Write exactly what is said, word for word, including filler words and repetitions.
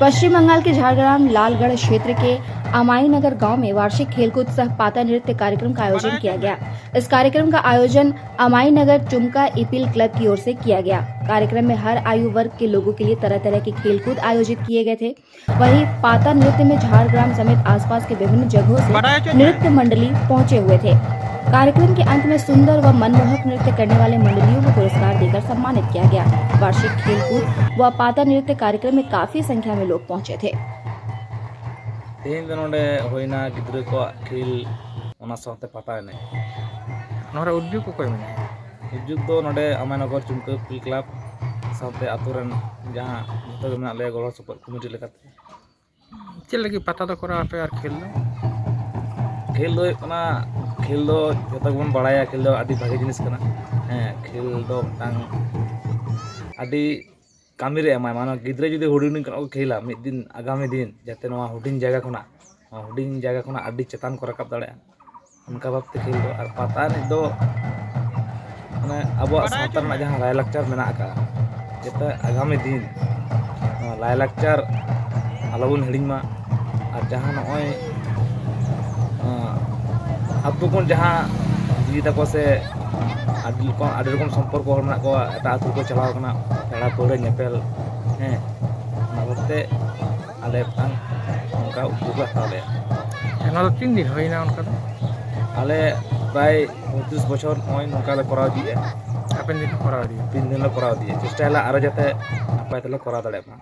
पश्चिम बंगाल के झारग्राम लालगढ़ क्षेत्र के अमाई नगर गांव में वार्षिक खेलकूद सह पाता नृत्य कार्यक्रम का आयोजन किया गया। इस कार्यक्रम का आयोजन अमाई नगर चुमका इपिल क्लब की ओर से किया गया। कार्यक्रम में हर आयु वर्ग के लोगों के लिए तरह तरह के खेलकूद आयोजित किए गए थे। वहीं पाता नृत्य में झारग्राम समेत आसपास के विभिन्न जगहों से नृत्य मंडली पहुंचे हुए थे। कार्यक्रम के अंत में सुंदर व मनमोहक नृत्य करने वाले मंडलियों को पुरस्कार देकर सम्मानित किया गया। वार्षिक खेलकूद व पाता नृत्य कार्यक्रम में काफी संख्या में लोग पहुंचे थे। ᱛᱮᱦᱮᱧ ᱫᱚ ᱱᱚᱰᱮ ᱦᱩᱭᱱᱟ ᱜᱤᱫᱽᱨᱟᱹ ᱠᱚᱣᱟᱜ ᱠᱷᱮᱞ, ᱚᱱᱟ ᱥᱟᱶᱛᱮ ᱯᱟᱛᱟ ᱮᱱᱮᱡ᱾ ᱱᱚᱣᱟ ᱨᱮ ᱩᱫᱽᱡᱳᱜᱽ ᱚᱠᱚᱭ ᱢᱮᱱᱟᱭᱟ? ᱩᱫᱽᱡᱳᱜᱽ ᱫᱚ ᱱᱚᱰᱮ ᱟᱢᱟᱭᱱᱚᱜᱚᱨ ᱪᱩᱢᱠᱟᱹ ᱯᱤᱞ ᱠᱞᱟᱵᱽ ᱥᱟᱶᱛᱮ ᱟᱛᱳ ᱨᱮᱱ ᱡᱟᱦᱟᱸ ᱡᱚᱛᱚ ᱜᱮ ᱢᱮᱱᱟᱜ ᱞᱮᱭᱟ ᱜᱚᱲᱚ ᱥᱚᱯᱚᱦᱚᱫ ᱠᱚᱢᱤᱴᱤ ᱞᱮᱠᱟᱛᱮ᱾ ᱪᱮᱫ ᱞᱟᱹᱜᱤᱫ ᱯᱟᱛᱟ ᱫᱚ ᱠᱚᱨᱟᱣ ᱟᱯᱮ ᱟᱨ ᱠᱷᱮᱞ ᱫᱚ? ᱠᱷᱮᱞ ᱫᱚ ᱦᱩᱭᱩᱜ ᱠᱟᱱᱟ, ᱠᱷᱮᱞ ᱫᱚ ᱡᱚᱛᱚ ᱜᱮᱵᱚᱱ ᱵᱟᱲᱟᱭᱟ ᱠᱷᱮᱞ ᱫᱚ ᱟᱹᱰᱤ ᱵᱷᱟᱜᱮ ᱡᱤᱱᱤᱥ ᱠᱟᱱᱟ᱾ ᱦᱮᱸ, ᱠᱷᱮᱞ ᱫᱚ ᱢᱤᱫᱴᱟᱝ ᱟᱹᱰᱤ ᱠᱟᱹᱢᱤ ᱨᱮ ᱮᱢᱟᱭ᱾ ᱢᱟᱱᱮ ᱜᱤᱫᱽᱨᱟᱹ ᱡᱩᱫᱤ ᱦᱩᱰᱤᱧ ᱦᱩᱰᱤᱧ ᱠᱷᱚᱱᱟᱜ ᱠᱚ ᱠᱷᱮᱞᱟ, ᱢᱤᱫ ᱫᱤᱱ ᱟᱜᱟᱢᱤ ᱫᱤᱱ ᱡᱟᱛᱮ ᱱᱚᱣᱟ ᱦᱩᱰᱤᱧ ᱡᱟᱭᱜᱟ ᱠᱷᱚᱱᱟᱜ, ᱱᱚᱣᱟ ᱦᱩᱰᱤᱧ ᱡᱟᱭᱜᱟ ᱠᱷᱚᱱᱟᱜ ᱟᱹᱰᱤ ᱪᱮᱛᱟᱱ ᱠᱚ ᱨᱟᱠᱟᱵ ᱫᱟᱲᱮᱭᱟᱜᱼᱟ, ᱚᱱᱠᱟ ᱵᱷᱟᱵᱛᱮ ᱠᱷᱮᱞ ᱫᱚ᱾ ᱟᱨ ᱯᱟᱛᱟ ᱮᱱᱮᱡ ᱫᱚ ᱢᱟᱱᱮ ᱟᱵᱚᱣᱟᱜ ᱥᱟᱶᱛᱟ ᱨᱮᱱᱟᱜ ᱡᱟᱦᱟᱸ ᱞᱟᱭᱼᱞᱟᱠᱪᱟᱨ ᱢᱮᱱᱟᱜ ᱟᱠᱟᱫᱼᱟ, ᱡᱟᱛᱮ ᱟᱜᱟᱢᱤ ᱫᱤᱱ ᱱᱚᱣᱟ ᱞᱟᱭᱼᱞᱟᱠᱪᱟᱨ ᱟᱞᱚᱵᱚᱱ ᱦᱤᱲᱤᱧ ᱢᱟ᱾ ᱟᱨ ᱡᱟᱦᱟᱸ ᱱᱚᱜᱼᱚᱭ ᱟᱹᱛᱩ ᱠᱷᱚᱱ ᱡᱟᱦᱟᱸ ᱫᱤᱫᱤ ᱛᱟᱠᱚ ᱥᱮ ᱟᱹᱰᱤ ᱨᱚᱠᱚᱢ ᱟᱹᱰᱤ ᱨᱚᱠᱚᱢ ᱥᱚᱢᱯᱚᱨᱠᱚ ᱦᱚᱲ ᱢᱮᱱᱟᱜ ᱠᱚᱣᱟ, ᱮᱴᱟᱜ ᱟᱹᱛᱩ ᱠᱚ ᱪᱟᱞᱟᱣ ᱠᱟᱱᱟ, ᱯᱮᱲᱟ ᱯᱟᱹᱲᱦᱟᱹ ᱧᱮᱯᱮᱞ, ᱦᱮᱸ, ᱚᱱᱟ ᱵᱷᱟᱵᱛᱮ ᱟᱞᱮ ᱢᱤᱫᱴᱟᱝ ᱱᱚᱝᱠᱟ ᱩᱫᱽᱫᱳᱜᱽ ᱞᱮ ᱦᱟᱛᱟᱣ ᱞᱮᱫᱼᱟ᱾ ᱱᱚᱣᱟ ᱫᱚ ᱛᱤᱱ ᱫᱤᱱ ᱦᱩᱭᱱᱟ ᱚᱱᱠᱟ ᱫᱚ? ᱟᱞᱮ ᱯᱨᱟᱭ ᱯᱚᱸᱭᱛᱨᱤᱥ ᱵᱚᱪᱷᱚᱨ ᱱᱚᱜᱼᱚᱭ ᱱᱚᱝᱠᱟ ᱞᱮ ᱠᱚᱨᱟᱣ ᱤᱫᱤᱭᱮᱫᱼᱟ᱾ ᱦᱟᱯᱮᱱ ᱫᱤᱱ ᱦᱚᱸ ᱠᱚᱨᱟᱣ ᱤᱫᱤᱭᱟ᱾ ᱛᱤᱱ ᱫᱤᱱ ᱞᱮ ᱠᱚᱨᱟᱣ ᱤᱫᱤᱭᱟ, ᱪᱮᱥᱴᱟᱭᱟᱞᱮ ᱟᱨᱚ ᱡᱟᱛᱮ ᱱᱟᱯᱟᱭ ᱛᱮᱞᱮ ᱠᱚᱨᱟᱣ ᱫᱟᱲᱮᱭᱟᱜ ᱢᱟ᱾